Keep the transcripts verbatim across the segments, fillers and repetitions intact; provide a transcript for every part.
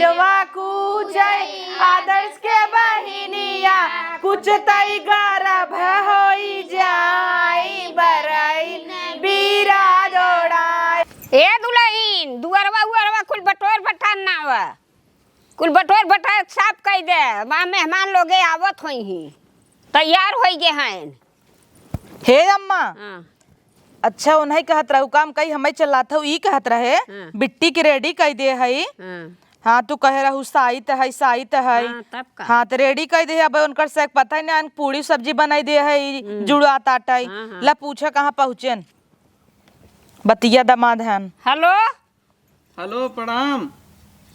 जवा कूजई आदर्श के बहिनिया, कुछ तई गरभ होई जाई, बरई बीरा जोड़ाई। ए दुलहिन, दुअरवा उअरवा कुल बटोर बटार नावा, कुल बटोर बटार साफ कई दे, बा मेहमान लोगे आवत होइहीं, तैयार होई गे हैं। हे अम्मा, हाँ। अच्छा, उन्हई कहत रहू काम कई, हमई चलात हऊ, ई कहत रहे, हाँ। बिट्टी के ready कई दे हई। हाँ। हाँ, तू कहे रहू साइत हई, साइत हई। हाँ, तब का? हाँ, त ready कई दे हई, अब उनकर से पता ही ना, पूड़ी सब्जी बनाई दे हई, हम्म। जुड़ात आटई। हाँ, हाँ। ला पूछा कहाँ पहुँचेन। बतिया दमाद हन। हेलो। हेलो, प्रणाम।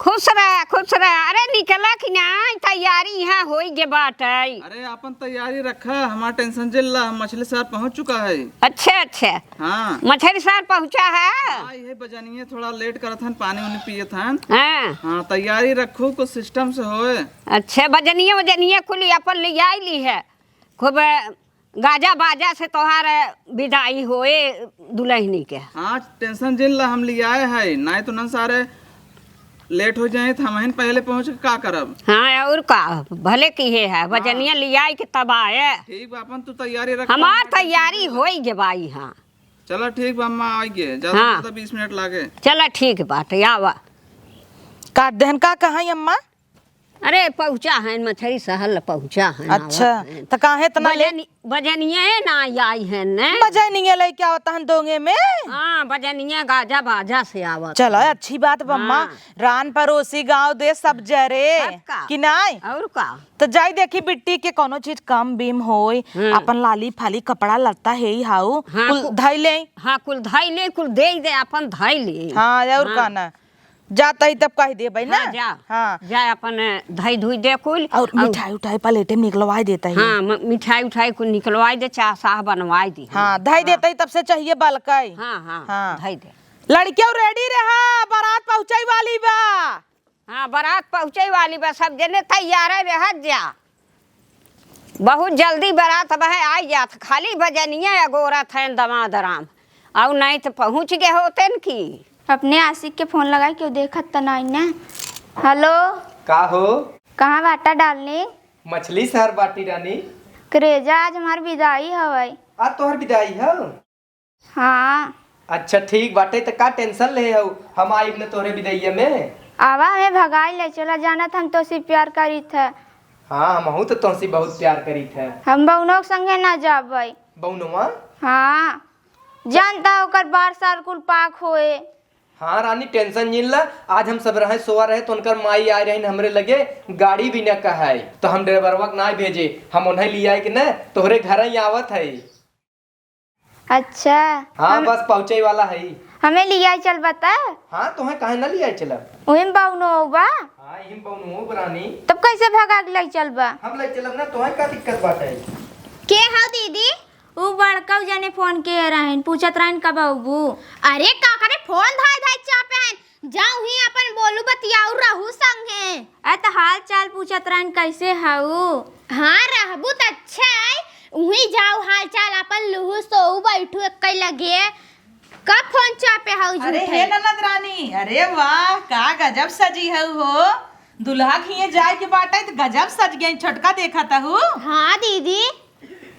खुश रह, खुश रह। अरे निकला कि नाई, तैयारी इहाँ होई गे बाटई। अरे आपन तैयारी रखा, हमार tension जिन ला, हम मछली शहर पहुँच चुका है। अच्छा, अच्छा। हाँ। मछली शहर पहुँचा है? हाँ, इहे बजनिये थोड़ा late करत हन, पानी उनी पियत हन। हाँ। हाँ, तैयारी रखू, कुछ system से होए। अच्छा, बजनिये वजनिये कुल अपन लियाई ली है। खूब गाजा बाजा से तोहार विदाई होए दुलहिनी के। हाँ, tension जिन ला, हम लियाए है, नाई तो न सारे late हो जाए तो हमहिन पहले पहुँच के का करब? हाँ, और का, भले किहे है, हाँ। बजनिया लियाई के तब आए। ठीक बा, अपन तू तैयारी रख, हमार तैयारी होई गे बाई। हाँ। चला ठीक बा अम्मा, आई गे, ज्यादा हाँ। ज्यादा बीस मिनट लागे। चला ठीक बाटे, आवा। काट देहन का कहाँ अम्मा? अरे, पहुँचा है, मछरी सहल पहुँचा है, अच्छा, आवत है। त काहे इतना late? बजनी-, बजनिये ना आई है ने। बजनिये लेके आवत हन दोंगे में? हाँ, बजनिये गाजा बाजा से आवत चला, है। अच्छी बात बा अम्मा। हाँ। रान परोसी गाँव दे सब जरे। तब का? कि नाई? और का? त जाई देखी बिट्टी के कौनो चीज कम बीम होई, हम्म। अपन लाली फाली कपड़ा लत्ता हे ही हाउ, हाँ, कुल कु-, धई ले। हाँ, कुल धई ले, कुल दे दे, अपन धई ले। हाँ, और हाँ। का ना? जात ही तब कह देबै ना। हाँ, जा। हाँ। जा अपन धई धुई दे कुल। और और मिठाई उठाई प्लेटे में निकलवाई देता ही। हाँ, म-, मिठाई उठाई कुल निकलवाई दे, चाह साह बनवाई दी। हाँ, धई हाँ। देता ही तब से चाहिए बलकई। हाँ, हाँ, हाँ। धई दे। लड़कियों ready रहा, बारात पहुँचई वाली बा। हाँ, बारात पहुँचई वाली बा, सब जने तैयार रहत जा। बहुत जल्दी बारात बहे आई जात, खाली बजनिया अगोरत हैं दमाद राम, और नहीं तो पहुँच गए होतेन की। अपने आशिक के फोन लगाई, केहू देखत त नाई ना। हेलो। का हो? कहाँ बाटा डार्लिंग? मछली शहर बाटी रानी। करेजा, आज हमार विदाई हवै। आज तोहर विदाई हौ? हाँ। अच्छा ठीक बाटे, त का tension ले हऊ? हम आइब न तोहरे विदैया में। आवा, हमें भगाई ले चला, जानत हम तोसे प्यार करीत है। हाँ, हमहू तो तोहसे बहुत प्यार करीत है। हम बउनो के संगे ना जाबै। बउनवा? हाँ, जानता ओकर बार सार कुल पाक होए। हाँ रानी, tension जिन ला, आज हम सब रहे सोवा रहे तो उनकर माई आए रही हमरे लगे, गाड़ी भी न कहाए, तो हम ड्राइवरवा के ना भेजे, हम उन्हें लियाए के न तोहरे घर ही आवत है। अच्छा, हाँ, हम बस पहुँचे वाला है। हमें लियाई चलबा त? हाँ, तोहे काहे ना लियाई चलब? ओहिम बउनो बा। हाँ, इहिम बउनो बा रानी। तब कैसे भगा के लाई चलबा? हम लाई चलब ना, तोहे का दिक्कत बाटे? के हौ दीदी? उ बड़कऊ जने फोन के रहन, पूछत रहन कब अउबू? अरे का करे, फोन धाय धाय चापे हन, जाऊ ही अपन बोलू बतियाऊ रहू संगे। अरे त हाल चाल पूछत रहन, कैसे हऊ? हाँ, रहबू त अच्छा है। उही जाऊ हाल चाल अपन लूहू सोऊ बैठू एक लगे। का फोन चापे हऊ अरे झूठे? हे ननद रानी, अरे वाह, का गजब सजी हऊ हो। दुल्हा के हिये जाए के बाटे त गजब सज गई, छोटका देखत हऊ। हाँ दीदी।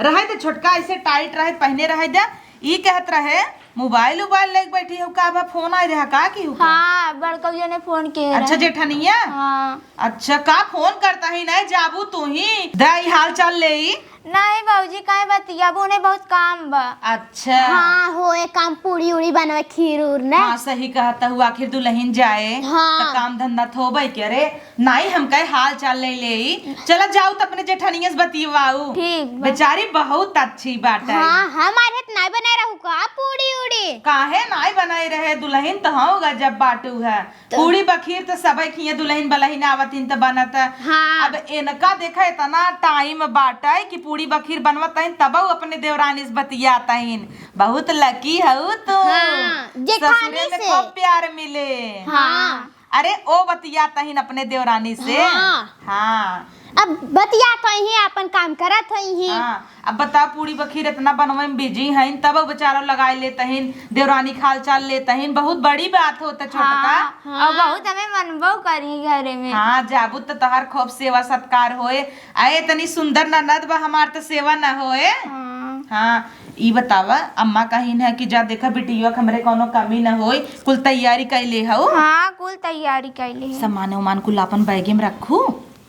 रहे दे छोटका, ऐसे tight रहे, पहने रहे दे। ई कहत रहे, मोबाइल उबाइल लेके बैठी हो का? बा फोन आए रहा का की हो का? हाँ, बड़कऊ जने फोन के अच्छा, रहे। जेठनिया? हाँ। अच्छा, का फोन करता ही नहीं, जाबू तू ही। दे, ई हाल चाल ले ई। नहीं बाबूजी, काहे बतियाबू, उन्हें बहुत काम बा। अच्छा। हाँ, हो, एक काम पूरी उड़ी बनवे, खीर उर ने। हाँ, सही कहत हऊ, आखिर दुल्हन जाए, हाँ। त काम धंधा थोबे करे। नाई, हम कहे हाल चाल ले लेई। चला जाऊ त अपने जेठनिया से बतियवाऊ। ठीक बा। बेचारी बहुत अच्छी बाटे। हाँ, हमारे त नाई बनाए रहू का पूड़ी उड़ी? काहे नाई बनाए रहे, दुल्हन त हऊ गजब बाटू है। त पूड़ी बखीर त सबे खिए, दुल्हन बलहिन आवत हिन त बनत। हाँ। अब इनका देखा इतना time बाटे कि पूड़ी बखीर बनवत हईन तबहू अपने देवरानी से बतियात हईन। बहुत lucky हऊ तू। हाँ, जेठानी ससुरे में से। खूब प्यार मिले। हाँ। अरे, ओ बतियात हइन अपने देवरानी से। हाँ। हाँ। अब बतियात हई, आपन काम करत हई। हाँ, अब बताओ, पूड़ी बखीर इतना बनवे में बिजी हइन, तब बेचारो लगाई लेत हइन, देवरानी खाल चाल लेत हइन, बहुत बड़ी बात होत है छोटका। हाँ, हाँ। और बहुत हमें मनबो करी घरे में। हाँ, जाबू त तोहार खूब सेवा सत्कार होए, अरे, इतनी सुंदर ननद बा हमार, त सेवा न होए? हाँ। हाँ, ई बतावा, अम्मा कहिन है कि जा देखा बिटिया के हमरे कौनो कमी न होई, कुल तैयारी कैले हऊ? हाँ, कुल तैयारी कैले है। सामान उमान कुल आपन बैगे में रखू?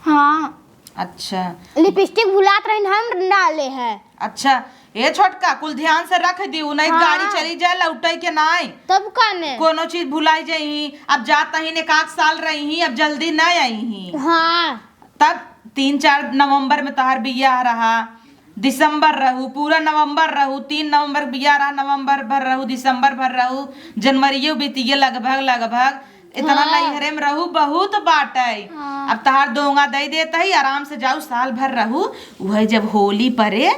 हाँ। अच्छा। लिपस्टिक भुलात रहिन, हम डाले है। अच्छा, ए छोटका, कुल ध्यान से रख दिउ, नहीं हाँ। गाड़ी चली जाए, लौटे के नाई। तब का ने? कोनो चीज भुलाई जाई, अब जात ही ने, एक आध साल रही ही, अब जल्दी ना आई ही। हाँ। तब तीन चार नवंबर में तोहार बियाह रहा, दिसंबर रहू, पूरा नवंबर रहू, तीन नवंबर बियाह रहा, नवंबर भर रहू, दिसंबर भर रहू, जनवरियो बीतिये लगभग, लगभग। इतना हाँ। नैहरे में रहू, बहुत बाटे। हाँ। अब तहार दोंगा दे देत ही, आराम से जाऊ, साल भर रहू। उहे जब होली परे,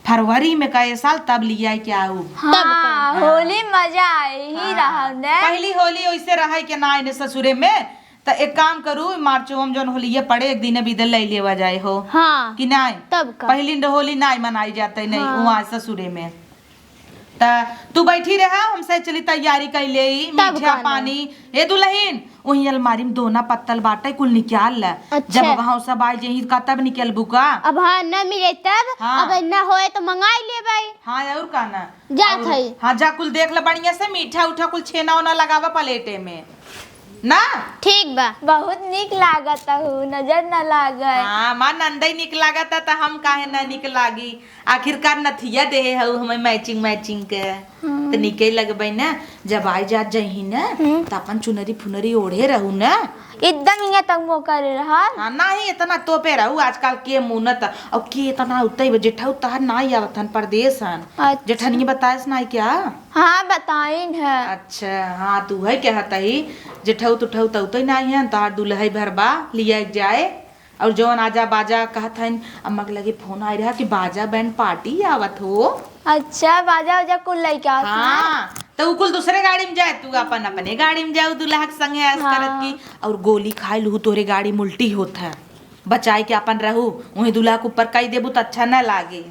फरवरी में कए साल, तब लिया के आऊ। हाँ, तब का? हाँ। होली मजा आई ही हाँ। रहा ने। पहली होली ओइसे रहे के ना आइने ससुरे में, त एक काम करू, मार्चो में जौन होलिया पड़े, एक दिन बिदल ले लेवा जाए हो। हाँ। कि नाई? तब का? पहली होली नाई मनाई जाते नहीं, हाँ। वहाँ ससुरे में। त तू बैठी रहा, हमसे चली तैयारी कर ले, तब मीठा का ना? पानी। ए दुल्हन, वही अलमारी में दोना पत्तल बाटे, कुल निकाल ले। अच्छा। जब वहाँ सब आ जाई का, तब निकलबू का? अब हाँ, न मिले तब, हाँ। अब न होए तो मंगाई लेबै। हाँ, और का ना? जात और हई। हाँ, जा कुल देख ले बढ़िया से, मीठा उठा कुल छेना ओना लगावा प्लेटे में। ना? ठीक बा। बहुत नीक लागत हूँ, नजर न लागे। हाँ, माँ नंदई नीक लागत है, त हम काहे ना नीक लागी? आखिरकार नथिया देहे हऊ हमें matching matching के। हम्म। त नीके लगबै ना, जब आई जात जही ना, हम्म। त अपन चुनरी फुनरी ओढ़े रहू ना। एकदम इहाँ तक मो करे रहा। हाँ, नाही इतना तोपे रहू, आजकल के मुनत, और के इतना उतई बा, जेठऊ तहार नाही आवत हन, परदेस हन। अच्छा। जेठनिया बताएस नाही क्या? हाँ, बताइन है। अच्छा, हाँ, तू है कहत ही, जेठऊ तुठऊ तउतई नाही हन, तहार दुलहई भर बा, लिया के जाए। और जौन आजा बाजा कहत हन, अम्मा के लगे फोन आइ रहा कि बाजा band party आवत हो। अच्छा, बाजा उजा कुल लइके आवत हैं। हाँ, त उ कुल दूसरे गाड़ी में जाए, तू अपन अपने गाड़ी में जाऊ, दुल्हा के संगे ऐश हाँ। करत की। और गोली खाइ लूहू, तोहरे गाड़ी में उल्टी होत है, बचाइ के अपन रहू, उहें दुल्हा के ऊपर कइ देबू त अच्छा न लागे।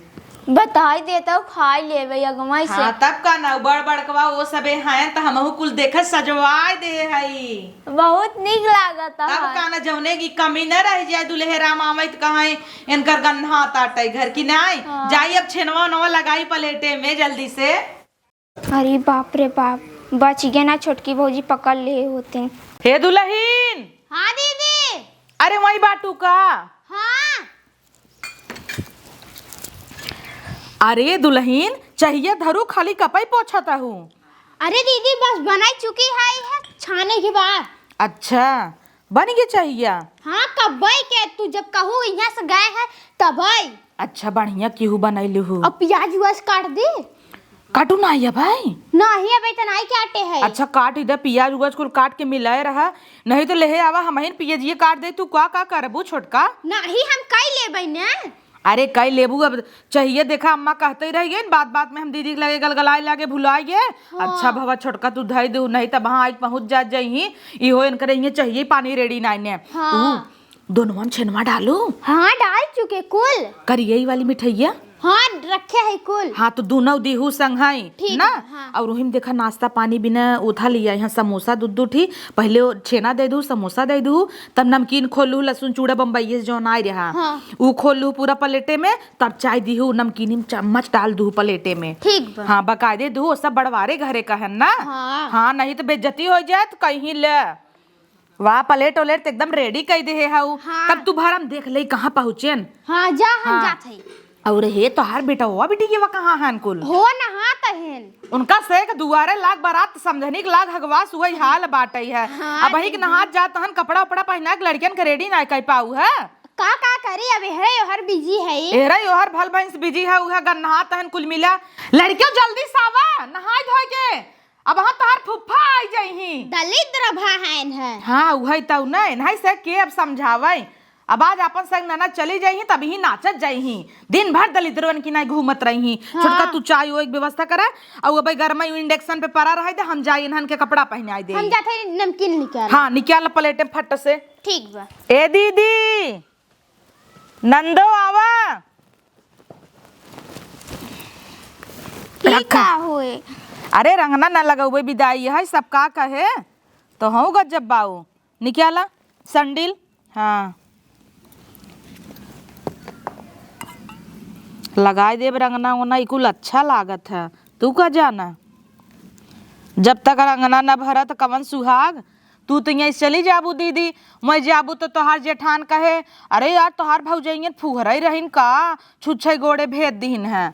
बताई देता हूँ, खाई लेबे अगवा से। हाँ, तब का ना, बड़ बड़कवा वो सबे हैं, त हमहू कुल देखे सजवाए दे हई। बहुत नीक लागत तब है। का ना, जौने की कमी न रह जाए, दुल्हे राम आवत कहाँ इनकर गन्ना ताटे घर की नाई। हाँ। जाई अब छेनवा उनवा लगाई प्लेटे में जल्दी से। अरे बाप रे बाप, बच गए ना, छोटकी भौजी पकड़ ले होते। हे दुल्हीन। हाँ दीदी। अरे वही बाटू का? हाँ। अरे दुल्हीन, चहिया धरू, खाली कपई पोछत हूँ। अरे दीदी, बस बनाई चुकी है, है छाने के बाद। अच्छा, बन गई चहिया? हाँ, कब्बई के, तू जब कहू यहाँ से गए है तबई। अच्छा, बढ़िया केहू बनैलू हूँ। अब प्याज उआज काट दी। काटू ना है भाई? नहीं, अबे तो नहीं काटे है। अच्छा, काट इधर प्याज उआज कुल काट के मिलाए रहा, नहीं तो लेहे आवा, हमहिन पियजिए काट दे। तू का का करबू छोटका? नहीं, हम कई लेबै ने। अरे कई लेबू, अब चाहिए देखा, अम्मा कहते ही रह गई, बात बात में हम दीदी के लगे गलगलाए लागे भुलाए गए। हाँ। अच्छा भवा छोटका तू धई दू, नहीं तब वहाँ आइ पहुँच जात जाई ही, इहो इनकरे इहे चाहिए पानी रेड़ी नाई ने। हाँ। ऊ दोनवा में छेनवा डालू? हाँ, डाल चुके कुल। करियई वाली मिठैया? हाँ, रखे है कुल। हाँ, तो दोनों दीहू संग है ठीक ना? है, हाँ। और वही में देखा नाश्ता पानी बिना उठा लिया, यहाँ समोसा दू दू ठी, पहले वो छेना दे दू, समोसा दे दू, तब नमकीन खोलू, लहसुन चूड़ा बम्बई से जौन आए रहा, हाँ। ऊ खोलू पूरा प्लेटे में, तब चाय दीहू, नमकीनी में चम्मच डाल दू प्लेटे में। ठीक बा। हाँ, बकायदे दू, सब बड़वारे घरे का है ना? हाँ। हाँ, नहीं तो बेइज्जती हो जाए तो कहीं ले। वाह, प्लेट ओलेट त एकदम रेडी कई देहे हऊ। हाँ। तब तू भर हम देख ले कहाँ पहुँचेन। हाँ, जा, हम हाँ। जात हई। और हे तोहार बेटवा बिटिया कहाँ हन कुल? हो नहात हन। उनका से के दुआरे लाग बारात समझनी के लाग हगवास उहई हाल बाटई है। हाँ, अबही के दीदी। नहात जात हन, कपड़ा उपड़ा पहिना के लड़कियन के रेडी ना कई पाऊ है। का, का करी, अब एहरे ओहर बिजी है। एहरे ओहर भल भैंस बिजी है, उहे गन्नहात हन कुल मिला। लड़कियों जल्दी से आवा, नहाए धोए के। अब हाँ तोहार फुफ्फा आई जइहीं। दलिद्र भा हैं है। हाँ, उहई तउ न, इन्हई से के अब समझावइ। अब आज आपन संग ननद चली जाइहीं, तबही नाचत जाइहीं। दिन भर दलिद्रवन की नाई घूमत रहिहीं। हाँ। छोटका तू चाय ओए के व्यवस्था करा, अउ अबे गरमई induction पे परा रहे दे, हम जाई इन्हन के कपड़ा पहिनाई देई। हम जात हई नमकीन निकाल। हाँ, निकाल प्लेट में फट से। ठीक बा। ए दीदी, नंदो आवा। ई रखा। का होए? अरे रंगना न लगउबे बिदाई है, सब का कहे? तो हूँ गजब बाऊ। निकाला संडिल। हाँ। लगाई देब रंगना ओंगना, ई कुल अच्छा लागत है। तू का जाना? जब तक रंगना न भरत कवन सुहाग। तू तो यहीं चली जाबू दीदी, मैं जाबू तो तोहार जेठान कहे, "अरे यार, तोहार भौजइयन फुहरई रहिन का, छुच्छई गोड़े भेज दिहिन है।"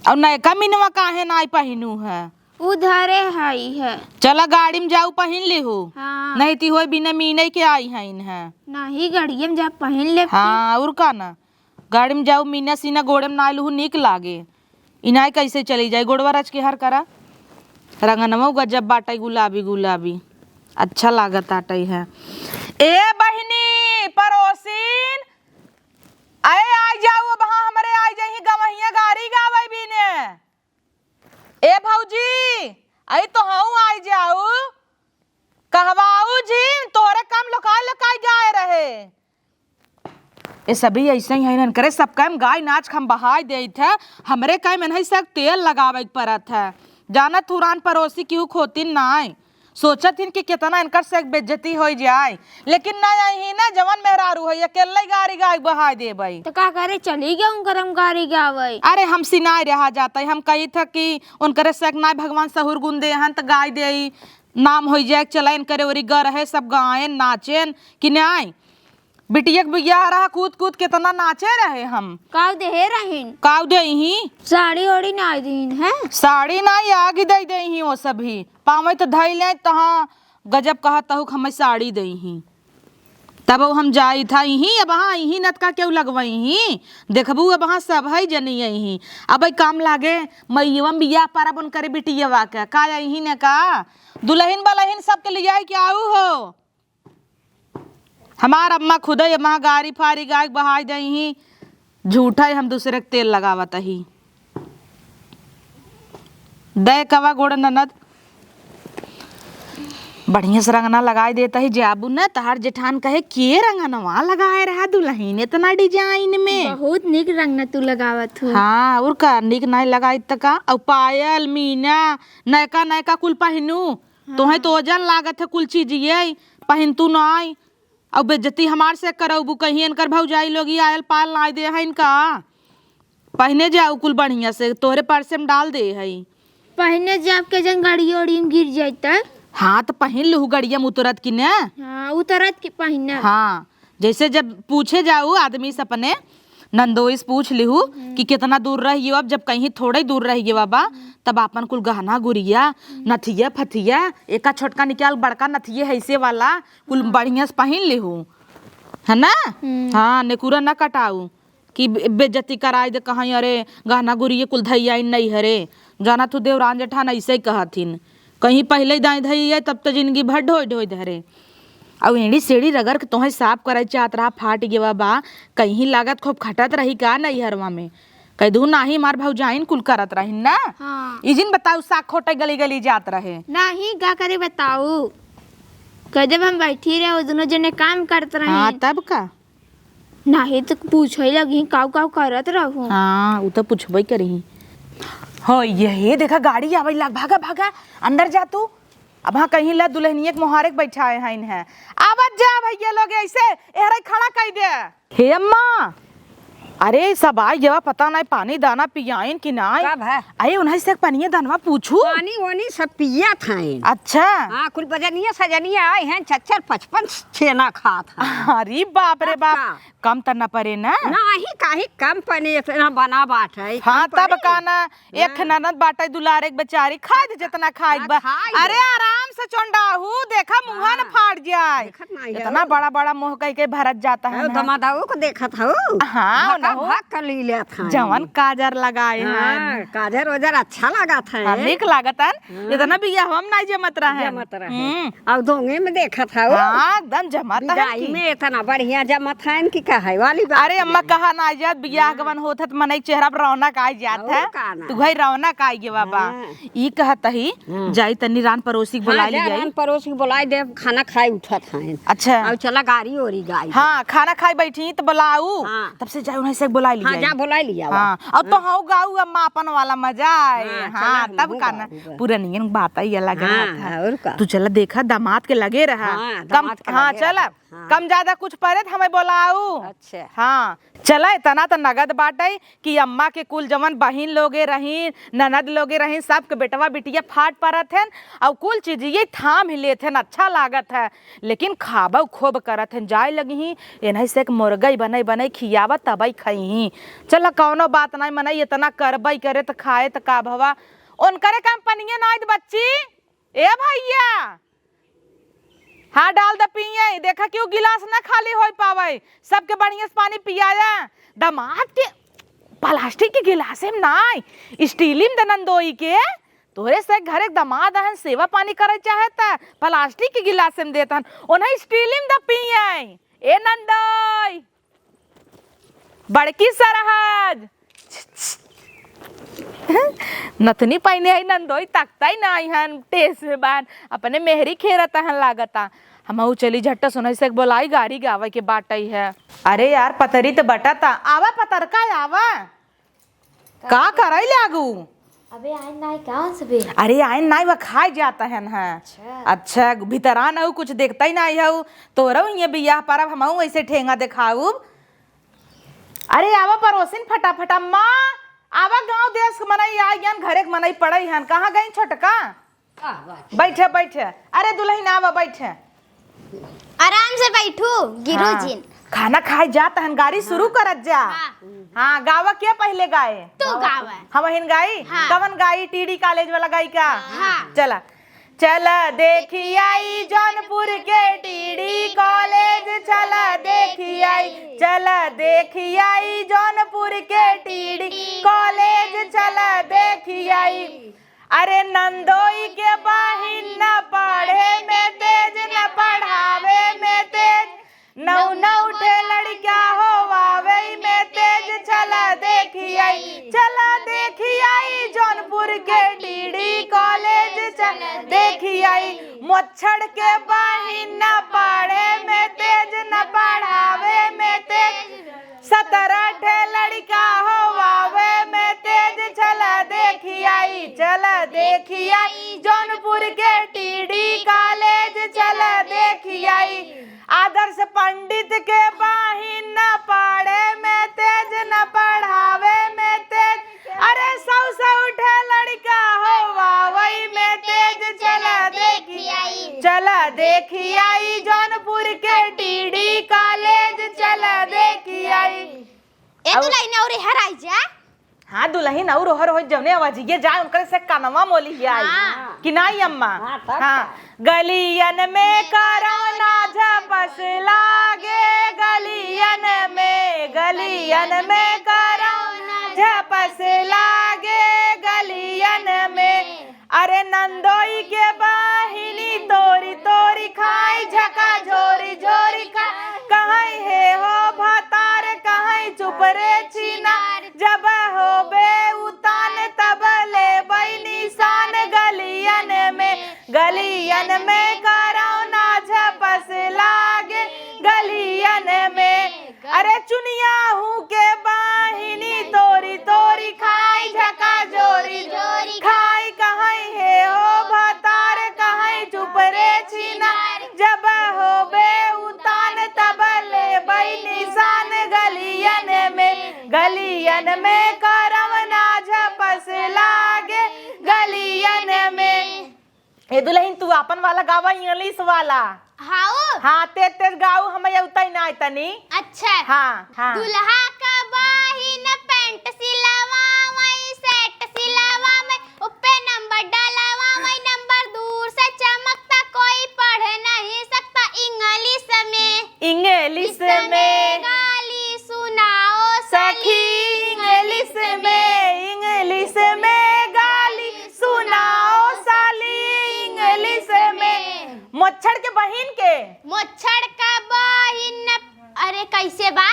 अउर नयका मिनवा काहे नाई पहिनू है? उधरे हई है। चला गाड़ी में जाऊ पहिन लिहू। हाँ। नहीं ती होई बिना मीने के आई है इन्हें। नहीं, गाड़िये में जा पहिन ले। हाँ, अउर का ना। गाड़ी में जाऊ, मीना सीना गोड़े में नाई लुहू, नीक लागे। इनाय कैसे चली जाई, गोड़वा रच के हर करा। रंगनवा गजब बाटै, गुलाबी गुलाबी, अच्छा लागत आटै है। ए बहिनी, परोसिन, अये आइ जाऊ, अब हाँ हमरे आइ जाई, गवहिया गारी गावै बीने। ए भौजी, अये तोहऊ आइ जाऊ, कहवाऊ जी, तोहरे काम लोकाइ लोकाइ जाए रहे। ए सभी ऐसे ही हैं, इनकरे सब काम गाय नाच के हम बहाय देइत है, हमरे काम इन्हई सब तेल लगावै के परत है। जानत हू रान परोसी केहू खोतिन नाय, सोचत हिन कि केतना इनकर से बेइज्जती होइ जाए, लेकिन ना यही ना जवन मेहरारू है, अकेले गारी गाय बहाय देबै। तो का करे, चली गए उनकर हम गारी गावै। अरे हमसे नाय रहा जाता है, हम कही था कि उनकरे से नाय भगवान सहूर गुन देहन त गाय देई, नाम होइ जाए, चला इनकरे ओरी ग रहे, सब गायन नाचेन कि नाय। बिटिया के बियाह रहा, कूद कूद केतना नाचे रहे हम। काव देहे रहिन? काव देइहीं? साड़ी ओड़ी नाई दीन है? साड़ी नाई, आगी दइ देइहीं ओ सभी। पावै त धइ लें तहाँ गजब कहत हऊ कि हमैं साड़ी देइहीं। तब हम जाइत हई, इहीं अब हाँ, इहीं नतका केहू लगवइहीं। देखबू अब हाँ सब है जनी अइहीं। अब ई काम लागे, मइयवा में बियाह परब उनकरे बिटियवा के। का अइहीं ने का? दुलहिन बलहिन सबके लियाइ के आऊ हो। हमार अम्मा खुदै अम्मा गारी फारी गाय बहाय देइहीं, झूठा ही हम दूसरे के तेल लगावत ही। दै कवा गोड़ ननद, बढ़िया से रंगना लगाइ देत ही, जाबू न, तहार जेठान कहे, "के रंगनवा लगाए रहा दुलहिन एतना design में?" बहुत नीक रंगना तू लगावत हो। हाँ, अउर का, नीक नाई लगाई त का? अउ पायल, मीना, नयका नयका कुल पहिनू, तोहैं तो ओजन लागत है कुल चीज, ये पहिन तू नाई। अउ बेइज्जती हमार से करउबू, कहीं इनकर भौजाई लोग ई आयल पायल नाई देहैं इनका। पहिने जाऊ कुल बढ़िया से, तोहरे पर्से में डाल देहैं। पहिने जाब के जन गाड़ी ओड़ी में गिर जाई त। हाँ, त पहिन लुहू गड़िया में उतरत कि ने। हाँ, उतरत कि पहिने। हाँ, जैसे जब पूछे जाऊ आदमी से अपने, नंदोई से पूछ लिहू कि केतना दूर रहि गयो, अब जब कहीं थोड़े दूर रहि गयो बा, तब आपन कुल गहना गुरिया, नथिया फथिया, एका छोटका निकाल बड़का नथिया है ऐसे वाला, कुल बढ़िया से पहिन लिहू, है ना? हम्म। हाँ, नेकुरा ना कटाऊ कि बे-, बेइज्जती कराई दे, कहीं अरे गहना गुरिया कुल धैया नहीं हरे। जाना तू देवरान जेठान ऐसे ही कहथिन, कहीं पहिले दाई धई है, तब तो जिंदगी भर ढोई ढोई धरे। अउ एड़ी सेड़ी रगड़ के तोहैं साफ करे चाहत रहा, फाट गेवा बा, कहीं लागत खूब खटत रही का नैहरवा में? कह दू नाही, मार भौजाइन कुल करत रही ना। हाँ। ई जिन बताऊ, साग खोटे गली गली जात रहे। नाही, का करे बताऊ, कह जब हम बैठी रहे, वो दोनों जने काम करत रहे। हाँ, तब का? नाही त पूछे लगी, काऊ काऊ करत रहू। हाँ, उ त पूछबे करी। हो, ये, ये देखा, गाड़ी आवे लाग, भागा, भागा, अंदर जा तू। अब हाँ कहीं ला दुल्हनिया के मोहारे के बैठाए हैं इन्हें। आवत जा भैया लोग, ऐसे एहरे खड़ा कई दे। हे अम्मा, अरे सब आई गवा, पता नहीं पानी दाना पियाइन कि नाई। का भा? अरे उन्हें से पनिया दानवा पूछू। पानी वानी सब पियत हैं। अच्छा। हाँ, कुल बजनिया सजनिया आए हैं, चच्चर पचपन छेना खात हैं। अरे बाप रे अब बाप, का? कम त न परे ना। नाही, काहे कम पने, इतना बना बाटे, हाँ, कम तब परे। का ना, एक हाँ। ननद बाटे दुलारे के बेचारी, खाए दे जितना खाए हाँ, बा। खाए दे। अरे आराम से चोंडाहू, देखा मुँहा न हाँ। फाड़ जाए। देखत नाही इतना हो। बड़ा बड़ा मुँह कह के भरत जाता है अरे ना। दमादाऊ को देखत हो। हाँ, भतार भाग कर ली लेत हैं। जवन काजर लगाए हैं। हाँ, काजर ओजर अच्छा लागत है। हाँ, नीक लागत है। हाँ। इतना बियाह हम नाई जमत रहे। जमत रहे। हम्म। अब दोंगे में देखत हौ। हाँ, एकदम जमत है विदाई कि। में इतना बढ़िया जमत है कि कहे वाली बात अरे अम्मा, नहीं। कहा ना जात, बियाह हाँ। गवन होत है त मनई चेहरा पर रौनक आ जात और है। का ना। तू भाई रौनक आई गे बाबा। हाँ। ई कहत ही, हाँ। जाई तनी रान परोसी के हाँ, बोलाई जा लियाई। रान परोसी के बोलाई दे, खाना खाई उठत हैं। अच्छा। अब चला गारी ओरी गाई। हाँ, खाना खाई बैठी त बोलाऊ। हाँ। तब से जाई उन्हें से बोलाई हाँ, लियाई। जा बोलाई लिया हाँ, अब तो हाँ। हौ गाऊ अम्मा अपन वाला मजा आए। हाँ, हाँ, चला तब हमहू का ना। गाऊ बा। पुरनियन बात ही अलग हाँ, रहत है। और का। तू चला देखा दामाद के लगे रहा। हाँ, कम, दामाद के हाँ, लगे चला। रहा। हाँ। कम ज्यादा कुछ परे त हमें बोलाऊ। अच्छा। हाँ, चला इतना त नगद बाटई। कि अम्मा के कुल जवन बहिन लोगे रही, ननद लोगे रही, सबके बेटवा बिटिया फाट परत हन, अउ कुल चीज ये थाम ही लेत हन, अच्छा लागत है, लेकिन खाबउ खूब करत हन, जाए लगी ही, एनही से एक मुर्गई बनई बनई खियावा तबई खइही। चल कौनो बात नाई, मनई इतना करबई करे त खाए त का भवा, उनकरे काम पनिये नाई त बच्ची, ए भैया, हाँ, डाल दे पिए। देखा, क्यों गिलास ना खाली होई पावे, सबके बढ़िया से पानी पियाया। दामाद के प्लास्टिक के गिलासे में नाई, स्टील में दे नंदोई के। तोरे से घरे के दामाद हन, सेवा पानी करे चाहे त प्लास्टिक के गिलासे में देत हन, उन्हें स्टील में दे पिए। ए नंदोई, बड़की सरहज। नथनी पहिने हई नंदोई, तकतई नाई हन, टेस में बान, अपने मेहरी खेरत हन लागता। हमहू चली झट्टा सुनई से बोलाई, गारी गावे के बाटई है। अरे यार, पतरी त बटता, आवा पतरका, आवा। का करई लागू? अबे आइन नाई का से बे? अरे आइन नाई, वह खाए जात हन, हाँ। अच्छा। अच्छा, भीतरा न हऊ, कुछ देखतई नाई हऊ। तोरऊ ये बियाह परब, हमहू ऐसे ठेंगा देखाउब। अरे आवा परोसिन फटाफट, अम्मा, आवा, गाँव देश के मनई आइ गन, घरे के मनई पड़ई हन। कहाँ गई छोटका? आवा। बैठे, बैठे। अरे दुलहिन आवा, बैठे। आराम से बैठू, गिरू हाँ। जिन। खाना खाए जात हन, गारी शुरू हाँ। करत जा। हाँ। हाँ, गावा के पहिले गाए? तू गावा। हमहिन गाई? हाँ। कवन गाई? टीडी कॉलेज वाला गाई का? हाँ। चला। चला देखी आई जौनपुर के टीडी कॉलेज, चला देखी आई, चला देखी आई जौनपुर के टीडी कॉलेज, चला देखी आई। अरे नंदोई के बहिन न पढ़े में तेज, न पढ़ावे में तेज, नौ नौ ठे लड़का होवावे में तेज, चला देखी आई, चला देखी आई जौनपुर के टीडी कॉलेज, चला देखी आई। मोच्छड़ के बहिन न पढ़े में तेज, न पढ़ावे में तेज, सतरह ठे लड़का होवावे में तेज, चला देखी आई, चला देखी आई जौनपुर के टीडी कॉलेज, चला देखी आई। आदर्श पंडित के बहिन न पढ़े में तेज, न पढ़ावे में तेज। अरे सौ सौ ठे लड़का होवावई में तेज, चला देखी आई, चला देखी आई जौनपुर के टीडी कॉलेज, चला देखी आई। ए अउर दुलहिन अउर हर आई जा। हाँ, दुलहिन अउर हर होई, जौने आवाजिये जाए, उनकरे से कनवा मोली ही आई। हाँ। कि नाई अम्मा? हाँ, तब हाँ। का। गलियन में कोरोना झपस लागे, गलियन में, गलियन में कोरोना झपस लागे, गलियन में। अरे नंदोई के बहिनी तोरी तोरी खाई, झका झोरी झोरी खाई, कहई हे हो भतार, कहई चुप रे छिनार, जब होबे उतान तब लेबई निशान गलियन में, गलियन में कोरोना झपस लागे गलियन में। अरे चुनिया हूँ के बहिनी तोरी तोरी खाई, झका झोरी झोरी खाई, कहई हे हो भतार, कहई चुप रे छिनार, जब होबे उतान तब लेबई निशान गलियन में, गलियन में कोरोना झपस लागे गलियन में। ए दुलहिन, तू आपन वाला गावा, इंग्लिश वाला। हाउ? हाँ, तेज तेज गाऊ, हम अउतई नाई तनी। अच्छा। हाँ, हाँ। दुल्हा का बहिन पैंट सिलावा, वही सेट सिलावा में, उपे नंबर डलावा, वही नंबर दूर से चमकता, कोई पढ़ नहीं सकता इंग्लिश में। इंग्लिश में। गाली सुनाओ सखी। बहिन के। मोछड़ का बहिन, अरे कैसे बा?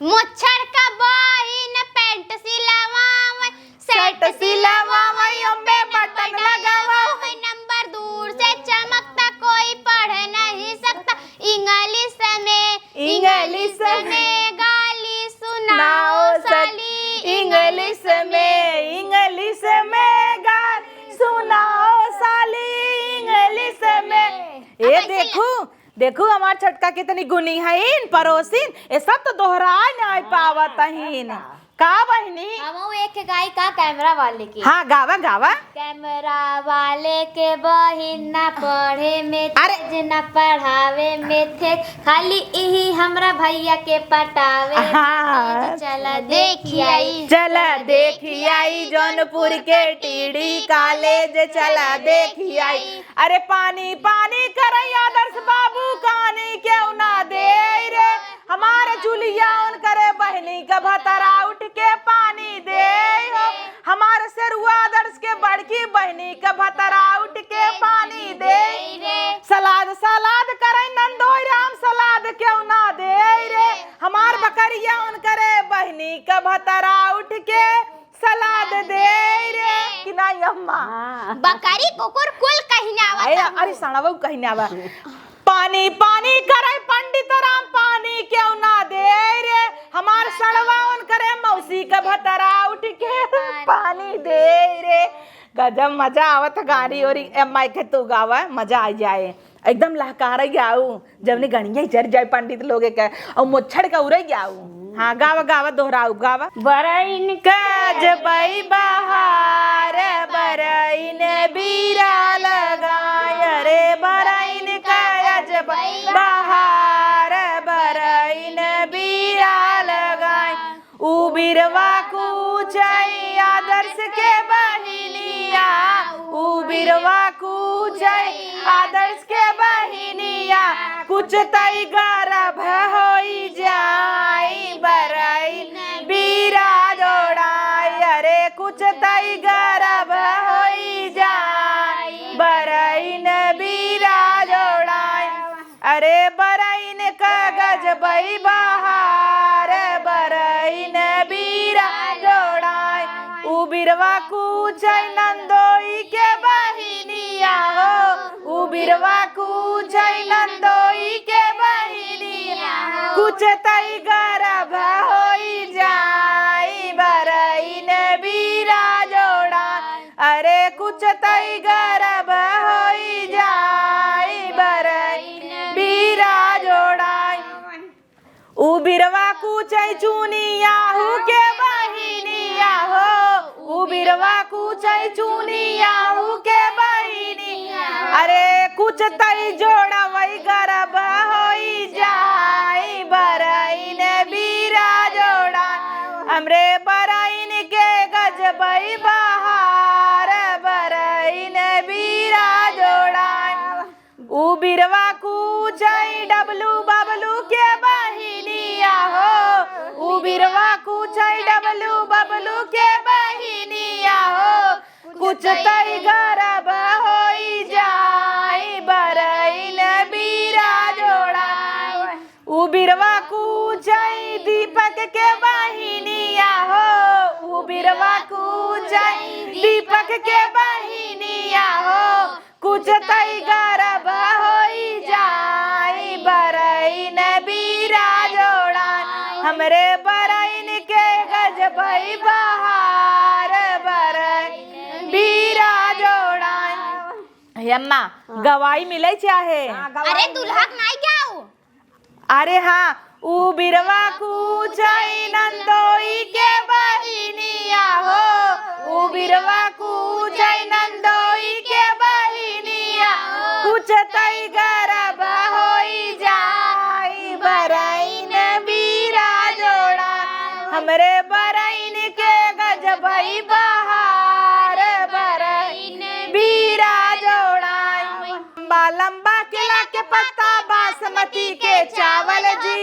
मोछड़ का बहिन पैंट सिलवावे, सेट सिलवावे, ओमे बटन लगावे। नंबर दूर से चमकता, कोई पढ़ नहीं सकता। इंग्लिश में, इंग्लिश में गाली सुनाओ साली, इंग्लिश में, इंग्लिश में गाली सुनाओ साली, इंग्लिश में। ए देखू, देखू हमार छोटका कितनी गुनी हईन, परोसिन, ए सब तो दोहराए नाई पावत हईन। का बहिनी? हमहू एक गाई का कैमरा वाले के। हाँ, गावा, गावा। कैमरा वाले के बहिन ना पढ़े में अरे। तेज, ना पढ़ावे में तेज, खाली इही हमरा भैया के पटावे में हाँ। तेज। चला देखी आई, चला देखी आई जौनपुर के टीडी कॉलेज, चला देखी आई। अरे पानी पानी करे आदर्श बाबू, कानी क्यों ना दे रे। हमार जुलिया उनकरे बहिनी का भतरा उठ के पानी दे हो। हमार सेरुआ आदर्श के बड़की बहिनी का भतरा उठ के पानी दे रे। सलाद सलाद करे नंदोई राम, सलाद क्यों ना दे रे। हमार बकरिया उनकरे बहिनी का भतरा उठ के सलाद दे रे कि नाई अम्मा? हाँ। बकरी कुकुर कुल कहिनावा अरे, तब। अरे सड़वऊ कहिनावा। पानी पानी करे पंडित राम, पानी क्यों ना दे रे। हमार सड़वा उनकरे मौसी का भतरा उठ के पानी दे रे। गजब मजा आवत गारी ओरी। ए, माइक तू गावा, मजा आ जाए। एकदम लहकारे गाऊ, जवने गणिया चढ़ जाए पंडित लोगे के, और मोछड़ का उड़े गाऊ। हाँ, गावा, गावा, दोहराऊ, गावा। बरइन का अजबई बहार, बरइन बीरा लगाए, अरे बरइन का अजबई बहार, बरइन बीरा लगाए। उ बिरवा कूचई आदर्श के बहिनिया, उ बिरवा कूचई आदर्श के बहिनिया, कुछ तई गरभ होई जाई बरइन बीरा जोड़ाई, अरे कुछ तई गरभ होई जाई बरइन बीरा जोड़ाई। अरे बरइन का गजबई बहार, बरइन बीरा जोड़ाई। उ बिरवा कूचई नंदोई के बहिनिया हो, उ बिरवा कूचई नंदोई के बहिनिया हो। कुछ तई गरभ होई जाई बरइन बीरा जोड़ाई। अरे कुछ तई गरभ होई जाई बरइन बीरा जोड़ाई। उ बिरवा कूचई चुनियाहू के बहिनिया हो, उ बिरवा कूचई चुनियाहू के बहिनिया। अरे कुछ तई जोड़वई गरभ होई जाई बरइन बीरा जोड़ा। हमरे बरइन के गजबई बहार, बरइन बीरा जोड़ा। उ बिरवा कूचई डबलू बबलू के बहिनिया हो, उ बिरवा कूचई डबलू बबलू के बहिनिया हो। कुछ तई गरभ होई जाई बरइन बीरा जोड़ा। उ बिरवा कूचई दीपक के बहिनिया हो, उ बिरवा कूचई दीपक के बहिनिया हो। कुछ तई गरभ होई जाई बरइन बीरा जोड़ा। हमरे बरइन के गजबई बहार बरइन बीरा जोड़ा। हे अम्मा, हाँ। गवाही मिले चाहे। हाँ, गवाही अरे मिले। दुल्हा के नाई गाऊ। अरे हाँ, उ बिरवा कूचई नंदोई के बहिनिया हो, उ बिरवा कूचई नंदोई के बहिनिया हो। कुछ तई गरभ होई जाई बरइन बीरा जोड़ा। हमरे बरइन के गजबई बहार बरइन बीरा जोड़ा। लंबा लंबा केला के पत्ता, बासमती के चावल जी।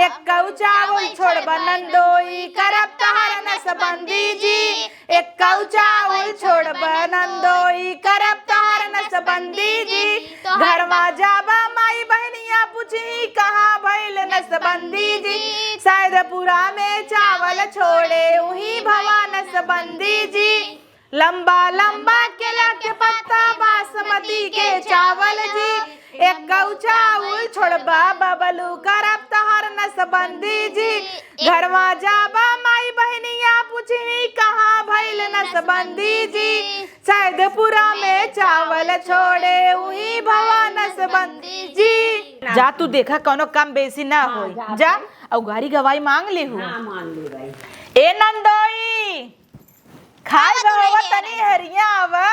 एक कऊ चावल छोड़ब नंदोई, करब तहार नसबंदी जी। एक कऊ चावल छोड़ब नंदोई, करब तहार नसबंदी जी। घरवा जाबा माई बहनिया पूछी कहाँ भइल नसबंदी जी। सैदपुरा में चावल छोड़े उही भवा नसबंदी जी। लंबा लंबा केला के पत्ता बासमती के चावल जी। एक गौ चाउर छोड़बा बबलू करब तहर नसबंदी जी। घरवा जाबा माई बहनिया पूछी कहाँ भइल नसबंदी जी। सैदपुरा में चावल छोड़े उही भवा नसबंदी जी। जा तू देखा कौनो कम बेसी ना होई। जा, अउ गारी गवाई मांग लेहू। हाँ, मांग ले भाई। ए नंदोई, खाए आवा बा, तनी हरिया आवा।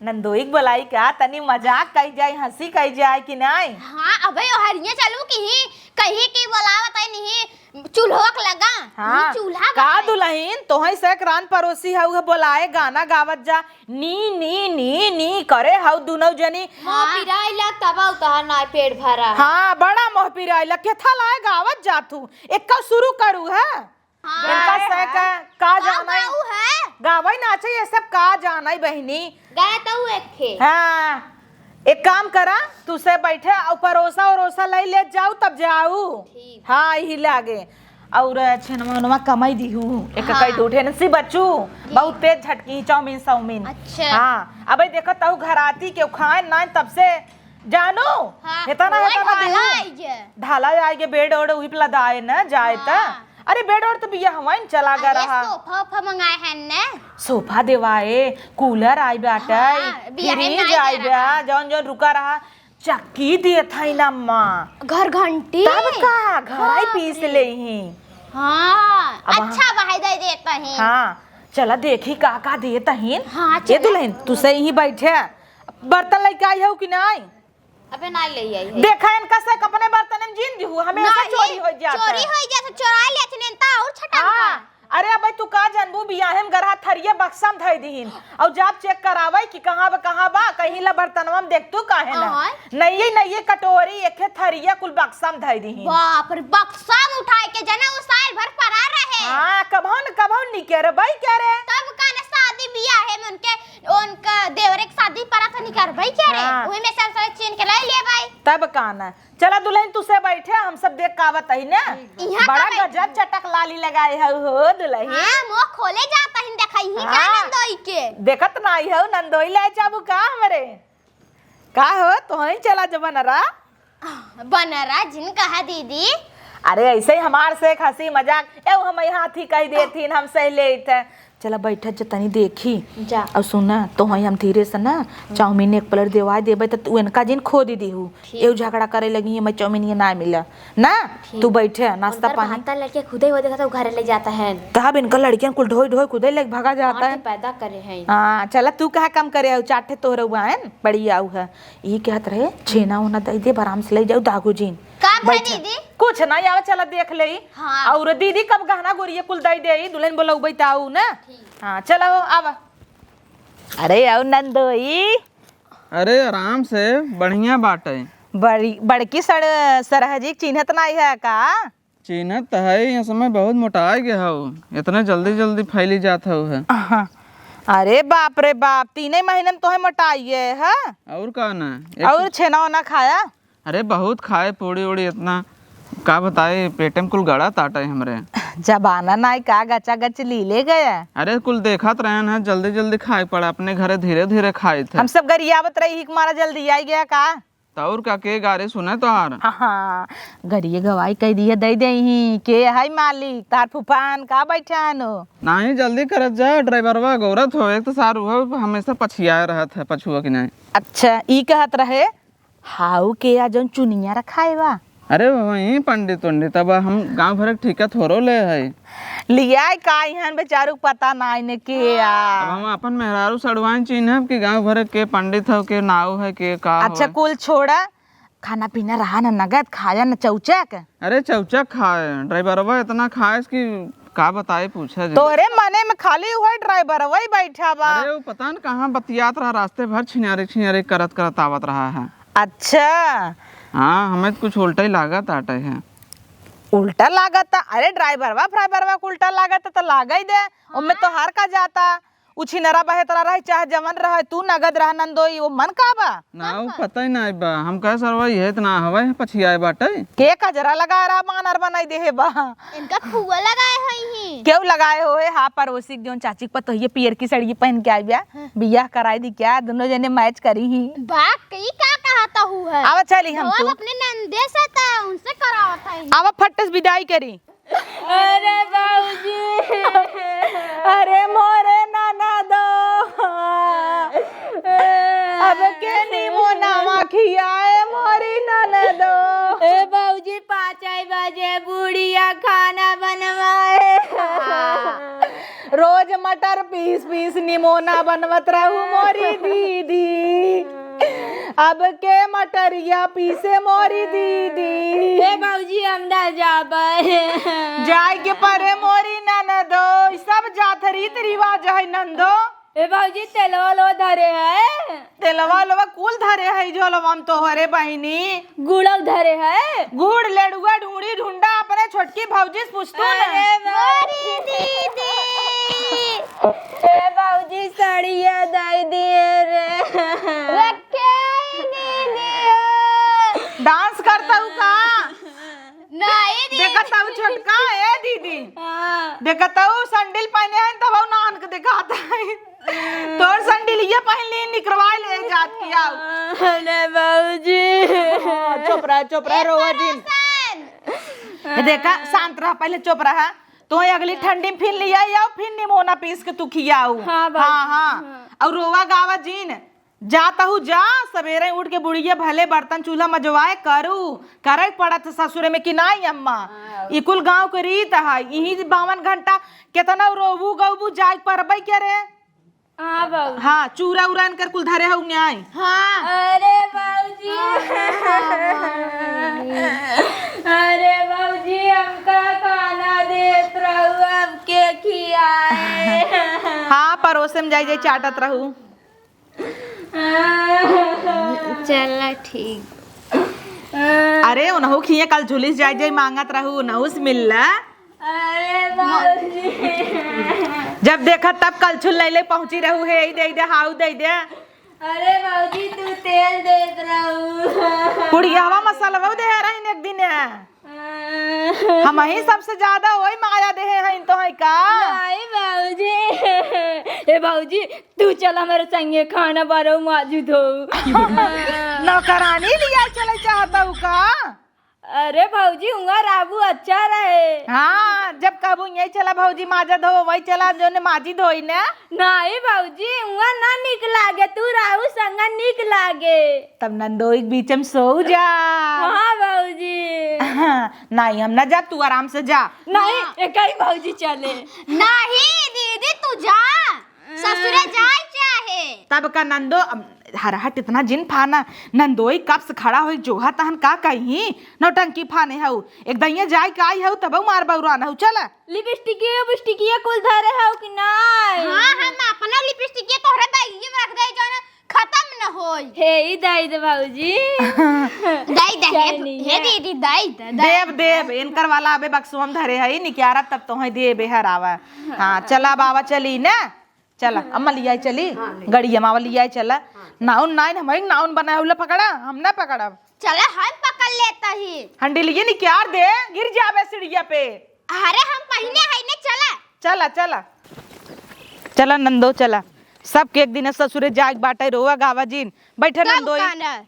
नंदोई के बोलाई का, तनी मजाक कई जाए, हंसी कई जाए कि नाई? हाँ, अबे ओ हरिया चलू कि ही, कहीं की बोलावत है नहीं, चूल्हो के लगा। हाँ, नहीं चूल्हा का बा। दुलहिन, तोहई से एक रान परोसी है, उहे बोलाए, गाना गावत जा, नी, नी, नी, नी करे हऊ दुनौ जनी। मोह पिराइला तब उतार ना पेट भरा। हाँ, बड़ा मोह पिराइला, केथा लाए गावत जा तू, एक्का शुरू करू है। हाँ। इनका से का, का जाना है? गावई नाचे ये सब का जाना है बहिनी? गाए तो एक थे। हाँ, एक काम करा, तू से बैठे और परोसा उरोसा लई ले जाऊ तब जाऊ। ठीक। हाँ, यही लागे। और छेनवा उनवा कमाई दीहू, एक हाँ। कई दो ठे नसी बच्चू, जी। बहुत तेज झटकी चाउमीन साउमीन। अच्छा। हाँ, अबे देखो तहु घराती के खाए ना तब से जानू, हाँ, हेतना, ओए हेतना ढाला दिहू। आई जे। ढाला आई जे, बेड ओड उही पे लदाए न जाए त। हाँ। अरे बेड ओड त बिया हवाइन चला गा अरे रहा। सोफा ओफा मंगाए हैं न। सोफा देवाए, कूलर आई बाटे, हाँ, बिया है फ्रिज ना आई जा बा, रहा। जौन जौन रुका रहा, चक्की देत है ना अम्मा। घर घंटी। तब का, घर आई बाप पीस रे। ले ही। हाँ, अब अच्छा भाई दे देता है। हाँ, चला देखी का का देत है। हाँ, ये चला। दुलहिन, तू सही ही बैठे। बर्तन लेके आई हो कि नाई? अबे ना ले आई है। देखा इनका से अपने बर्तन में जीन दिहू, हमेशा नहीं, चोरी हो जाता चोरी है। हो जाता, चोरा ले अचनेन ता और छटक हाँ। का। अरे अबे तू का जानबू, बियाहे में गरहा थरिया बक्सा में धई दिहिन। और जाब चेक करावे कि कहाँ बा, कहाँ बा, कहीं ला बर्तनवा में देख तू काहे ना। हाँ। नइये, नइये कटोरी, एके थरिया कुल बक्सा में धई दिहिन। बाप रे, बक्सा में उठाए के जना वो साल भर परा रहे। हाँ, कभौ न कभौ निकेरबई करे। तब का न शादी बियाहे में उनके उनका देवरे के शादी परा त निकरबई क्या रे? हाँ। वही में सब सारे चीन के लाई ले भाई। तब का ना। चला दुलहिन, तू से बैठे, हम सब देख का आवत ही ना। यहाँ का बड़ा बैठी? गजब चटक लाली लगाए हऊ हो दुलहिन। हाँ, मुँह खोले जात ही, देखा ही का हाँ। नंदोई के। देखत नाई हऊ, नंदोई ले जाबू का हमरे? का हो, तोहई चला जो बनरा। बनरा जिन कहा दीदी। अरे ऐसे ही हमार से एक हंसी मजाक, ए, वो हम हाथी कह देथिन, हम सह लेत है। चला बैठत जा तनी देखी। जा। और सुना, तोहई हम धीरे से ना, चाउमीन एक प्लेट देवाए देबे, त तू इनका जिन खो दी दीहू। ठीक। एउ झगड़ा करे लगी, हमें चाउमीन ये ना मिला। ना, ठीक। तू बैठे, नाश्ता उनकर पानी। भाता लड़के खुदे वो देखा था, वो घरे ले जाता है। तब इनका लड़कियन कुल ढोई ढोई खुदे लेके भागा जाता है। पैदा करे हैं। हाँ, चला तू कहा काम करे, आऊ चार ठे तोहरे हुआ है, बड़ी आऊ है। ई कहत रहे, छेना ओना दे दे, आराम से ले जाऊ दागू जीन। का भा बैठ। दीदी? कुछ ना, आवा चला देख ले। हाँ। और दीदी कब गहना गोरिये कुल दे दे, दुल्हन बोला उबई ताऊ ना। ठीक। हाँ, चला हो, आवा। अरे आओ नंदोई। अरे आराम से, बढ़िया बाटे। बड़ी, बड़की सर-, सरहजी चिन्हत नाई है का? चिन्हत त है, ये समय बहुत मोटाए गए हऊ, इतने जल्दी जल्दी फैली जात हऊ है। अहा। अरे बाप रे बाप, तीने महीने में तोहे मोटाइए है। और का ना, एक और छेना ओना खाया? अरे बहुत खाए पूड़ी उड़ी इतना, का बताए, पेटे में कुल गड़ा ताटे हमरे। जबाना नाई का गचा गच लीले गया। अरे कुल देखत रहन है, जल्दी जल्दी खाए पड़ा, अपने घरे धीरे धीरे खाए थे। हम सब गरियावत रही, हिक मारा जल्दी आई गया का? त और का, के गारी सुने तोहार? हाँ, हाँ, गरिये गवाई कह दिए, दे दे ही। के है मालिक? तार फूफान का बैठा है नो? नाही, जल्दी करत जा, ड्राइवरवा गौरत हो, एक तो सार उहो हमेशा पछियाए रहत है, पछुआ कि नाही। अच्छा, ई कहत रहे, हाउ के आ जौन चुनिया रखाए बा? अरे वही पंडित उंडित, अब हम गाँव भर के ठीका थोड़ो ले है। लियाए का इहन बेचारू के पता नाई ने के आ। अब हम अपन मेहरारू सड़वाइन चिन्हब कि गाँव भर के पंडित हो, के नाव है, के का अच्छा, होय। कुल छोड़ा, खाना पीना रहा न नगद, खाया न चौचक। अरे चौचक खाए, ड्राइवरवा इतना खाएस कि का बताए, पूछे जी। तोहरे मने में खाली उहे ड्राइवरवा ही बैठा बा। अरे वो पता न कहाँ बतियात रहा, रास्ते भर छिनारे छिनारे करत करत आवत रहा है। अच्छा। हाँ, हमें तो कुछ उल्टा ही लागत आटे है। उल्टा लागत? अरे ड्राइवरवा फ्राइवरवा को उल्टा लागत त लागे ही दे, ओमे हाँ। तोहार का जाता? उ छिनरा बहेतरा रहे, चाहे जवन रहे, तू नगद रह नंदोई, वो मन का बा? ना, वो पता ही ना बा। हम कहे, "सरवा, ये इतना हवा है, पछियाए बाटे।" के कजरा लगाए रहा, बानर बनाई देहे बा। इनका फुआ लगाए होई ही। केहू लगाए होए? हाँ, पड़ोसी के जौन चाची के पतोहिए पियर की साड़ी पहन के आई बा, हाँ। बियाह कराई दी क्या? दोनों जने match करी ही। बाप, ई का कहता हूँ है? आवा चली हम तो तू। अपने नंदे से त उनसे करावत है। आवा फट से विदाई करी। अरे बाबूजी। अरे मोरे ननदो, अब के निमोनावा खियाए मोरी ननदो। ए बाबूजी, पाँच बजे बुढ़िया खाना बनवाए। रोज मटर पीस पीस निमोना बनवत रहू मोरी दीदी। अब के मटरिया पीसे मोरी दीदी। ए बाबूजी, हम ना जाबे। जाए के परे मोरी ननदो, ई सब जात रीत रिवाज है नंदो। ए बाबूजी, तेलवा लो धरे है। तेलवा लोवा कुल धरे है झोलवा में तोहरे बहिनी। गुड़ौ धरे है। गुड़, लेड़ुआ, ढूंढी, ढूंढा अपने छोटकी भौजी से पूछतू ना। अरे बाबूजी। मोरी दीदी। ए बाबूजी, सड़िया दे दिए रे। रखे आई दीदी। Dance करता हूँ का? नहीं दीदी। देखत हूँ छोटका, ए दीदी। हाँ। देखत हूँ sandal पहने हैं तब नान के दिखाता है। तोर sandal ये पहन ली, निकरवा ले जात की आऊ। अरे बाबूजी। हाँ, चुप रह, चुप रह, रोवा जिन। ए, देखा, शांत रह, पहले चुप रहा। तो अगली ठंडी में फिर लिया आओ, फिर निमोना पीस के तू खियाऊ। हाँ, बाबूजी। हाँ, हाँ। हाँ। और रोवा गावा जिन। जा तहू जा, सवेरे उठ के बुढ़िया भले बर्तन चूल्हा मजवाए करू, करे पड़त ससुरे में कि नाई अम्मा? हाँ। ई कुल गाँव के रीत है, इही बावन घंटा केतना रोबू गौबू जाए परबई करे। हाँ बाबू। हाँ, चूरा उरा इनकर कुल धरे हऊ न्याय। हाँ। अरे बाबूजी। हाँ, हाँ, हाँ। अरे बाबूजी, हमका खाना देत रहू, अब के खियाए? हाँ, परोसे में जाई जाई चाटत रहू। चला ठीक। अरे, उनहु खिए कल झुलिस जाई जाई मांगत रहू, उनहु से मिल ला। अरे बाबूजी। जब देखा तब कलछुल लैले पहुंची रहू, हे ई दे दे, हाउ दे दे। अरे बाबूजी, तू तेल देत रहू। पुड़ियावा मसालवा दे रही एक दिन। हम ही सबसे ज्यादा वही माया देहे हैं तो है का? नहीं बाबूजी। ए बाबूजी, तू चल हमारे संगे खाना बनाऊ, माजू धोऊ। नौकरानी लिया चले चाहता हूँ का? अरे भौजी, उहाँ राबू अच्छा रहे। हाँ, जब कहबू यही चला भौजी माजा धो, वही चला जो ने माजी धोई ने। नहीं भौजी, उहाँ ना निक लागे, तू राबू संगा निक लागे। तब नंदोई के बीच में सो जा। हाँ भौजी। हाँ, नहीं हम ना जा, तू आराम से जा। नहीं, हाँ। एक ही भौजी चले। नहीं दीदी, तू जा। ससुरे जाए चाहे। तब का नंदो, अब हरहट इतना जिन फाना, नंदोई कब से खड़ा होई जोहा तहन का कही, नौटंकी फाने हऊ, एक दइया जाए के आई हऊ तब मार बौरान हऊ, चल। लिपस्टिकिया, उपिस्टिकिया कुल धरे हऊ कि नाई? हाँ, हम अपना लिपस्टिकिया तोहरे बैगिया में रख दे, जौन खत्म न होई। हे, ई दई दे भौजी। दई दे, हे, चलिए। हे दीदी, दई दे, दई देब, दे। देब, इनकर वाला अबे बक्सवा में धरे हई, निक्यारा तब तोहे देबे हरावा। हाँ, चला बाबा चली ना। चला, अम्मा लियाई चली, हाँ, ले। गड़िया मावा लियाई चला। हाँ, चला। नाउन नाइन, हम एक नाउन बनाए उला पकड़ा, हम ना पकड़ब। चला, हम पकड़ लेता ही। हंडिलिये निक्यार दे, गिर जाबे सीढ़िया पे। अरे, हम पहिने हई ने, चला। चला, चला। चला नंदो, चला। सबके एक दिन ससुरे जाए के बाटे, रोवा गावा जिन। बैठे कब नंदोई। काना?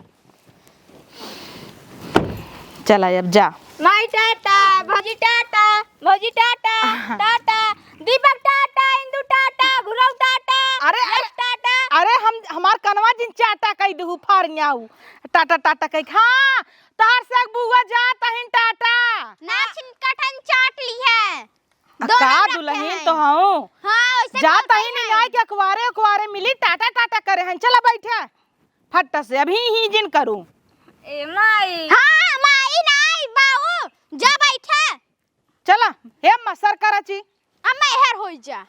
चला अब जा। माई टाटा, भौजी टाटा, भौजी टाटा, टाटा, दीपक टाटा, इंदू टाटा, घुरऊ टाटा, अरे, यश अरे, टाटा। अरे हम, हमार कनवा जिन चाटा कई देहू फाड़ न्याऊ। टाटा, टाटा कई, हाँ, तार से एक बुआ जा तहिन टाटा। नाच कठन चाट ली है। आ, दोनों का रखे दुलहिन हैं। तो हूँ। हाँ, वैसे जा कौन तहिन कहे न्याय के अखबारे, अखबारे मिली, टाटा, टाटा करे हैं। चला बैठा। फट्टा से अभी ही जिन करू। ए माई। हाँ, माई नाई, बाऊ, जा बैठा। चला, हे अम्मा, सर कराची। अम्मा, एहर होई जा।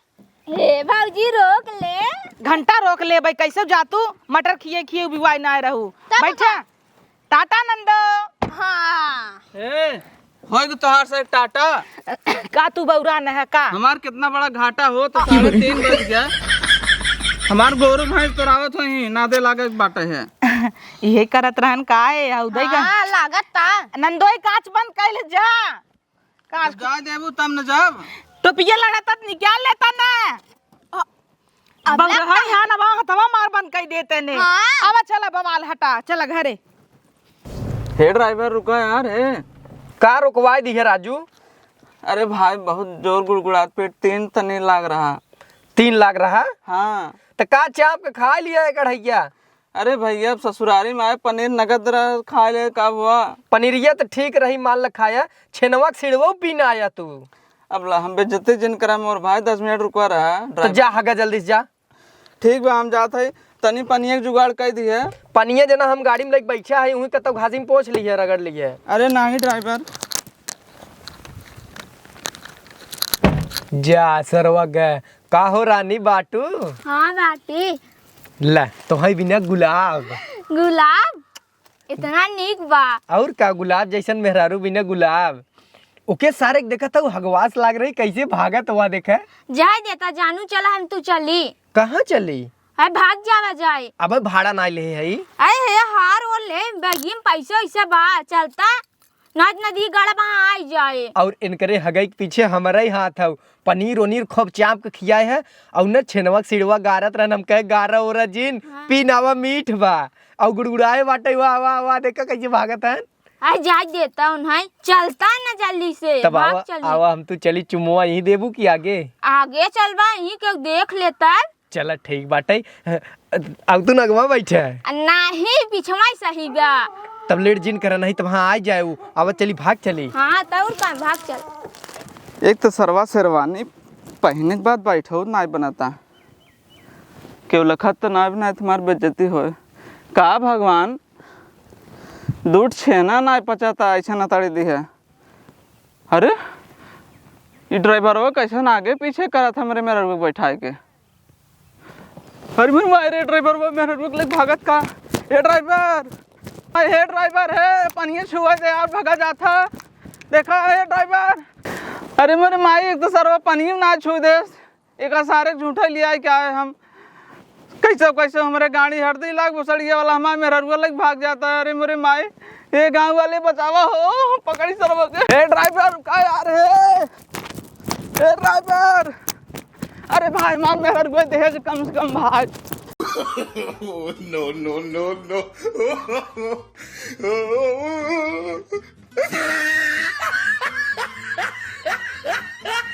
हे भौजी, रोक ले। घंटा रोक ले भाई, कैसे जा तू? मटर खिए खिए बिवाई ना रहू। तब बैठा। का? टाटा नंदो। हाँ। ए, होय गो तोहार से टाटा। का तू बौरा न है का? हमार कितना बड़ा घाटा हो तो साढ़े तीन बज गया। हमार गोरू भैंस तोरावत होई, नादे लागे बाटे है। इहे करत रहन का है, उदय का? हाँ, लागत ता। नंदोई, काच बंद कइले जा। काच जाए देबू तब न जाब। टोपिया लड़ा तब निकाल लेता ना। अ, अब बंद लगता है। हाँ, ना वहाँ हथवा मार बंद कइ देते ने। हाँ। अब चला बवाल हटा, चला घरे। हे ड्राइवर, रुका यार, हे। का रुकवाए दिहे राजू? अरे भाई, बहुत जोर गुड़गुड़ात पेट, तीन तनी लाग रहा। तीन लाग रहा? हाँ। त का चाप के खा लिया है कढ़ैया? अरे भैया, अब ससुरारी में आए, पनीर नगद रहा, खा ले, का हुआ? पनीरिया त ठीक रही, मान ल खाया, छेनवा के सिड़वो पी ना आया तू। अब ला, हम बेइज्जती जिन करा मोर भाई, दस मिनट रुका रहा, तो ड्राइवर। जा हगा, जल्दी से जा। ठीक बा, हम जात हई, तनी पनिया के जुगाड़ कइ दिहे। पनिया जना हम गाड़ी में लेके बैठा हई, उहीं कतौ घासी में पोंछ लिहे, रगड़ लिहे। अरे नाही ड्राइवर। जा सरवा गए। का हो रानी बाटू? हाँ बाटी। ला, तोहई बिना गुलाब। गुलाब? इतना नीक बा। और का, गुलाब जैसन मेहरारू बिना गुलाब। ओके सारे के देखत हऊ, हगवास लाग रही, कैसे भागत हुआ देखे। जाए देता जानू, चला हम तू चली। कहाँ चली? अरे भाग जावा जाए। अबे भाड़ा ना ले हई। अरे हे हार ओर ले, बैगिम पैसा वैसा बा, चलता। नाच नदी गड़ा बहा आई जाए। और इनकरे हगई के पीछे हमारा ही हाथ हऊ। पनीर ओनीर खूब चाप के खियाए है, और न छेनवा के सिड़वा गारत रहन, हम कहे गारा ओरा जिन, हाँ। पी नावा मीठ बा। और गुड़गुड़ाए बाटे, वाह, वाह, वाह, देखा कैसे भागत है। आ, जाए देता उन्हें, चलता ना जल्दी से, तब भाग आवा, चली। आवा, हम तू चली, चुमुआ यहीं देबू कि आगे? आगे चलबा, यहीं के देख लेता। चला, ठीक बाटे। अब तू नगवा बैठे है? नाही, पिछवा ही सही बा। तब लेट जिन करा, नहीं तब हाँ आ जाए वो। आवा चली, भाग चली। हाँ, तब का, भाग चल। एक तो सरवा शेरवानी पहने के बाद बैठो नाई बनता। केहू लखत तो ना बनाए, तुम्हार बेइज्जती होए। का भगवान, दूध छेना ना पचाता, ऐसा ना ताड़ी दी है। अरे, ई ड्राइवरवा कैसन आगे पीछे करत हमरे मेहररुआ के बैठाए के। अरे मोर माई रे, ड्राइवरवा मेहररुआ के लेके भागत का। ए ड्राइवर, अरे हे ड्राइवर, हे पनिया छुआ दे यार, भगा जाता। देखा हे ड्राइवर, अरे मोर माई, एक तो सरवा पनिया ना छू दे। एका सारे झूठा लिया है क्या है हम? कैसे, कैसे हमरे गाड़ी हर दी लाग, भोसड़िया वाला हमारे मेहररुआ लग भाग जाता है। अरे मोरे माई, ये गाँव वाले बचावा हो, पकड़ी सरवा के। ए ड्राइवर, रुका यार, हे। ए ड्राइवर, अरे भाई, मार मेहररुआ दहेज कम से कम भाई। No, no, no, no।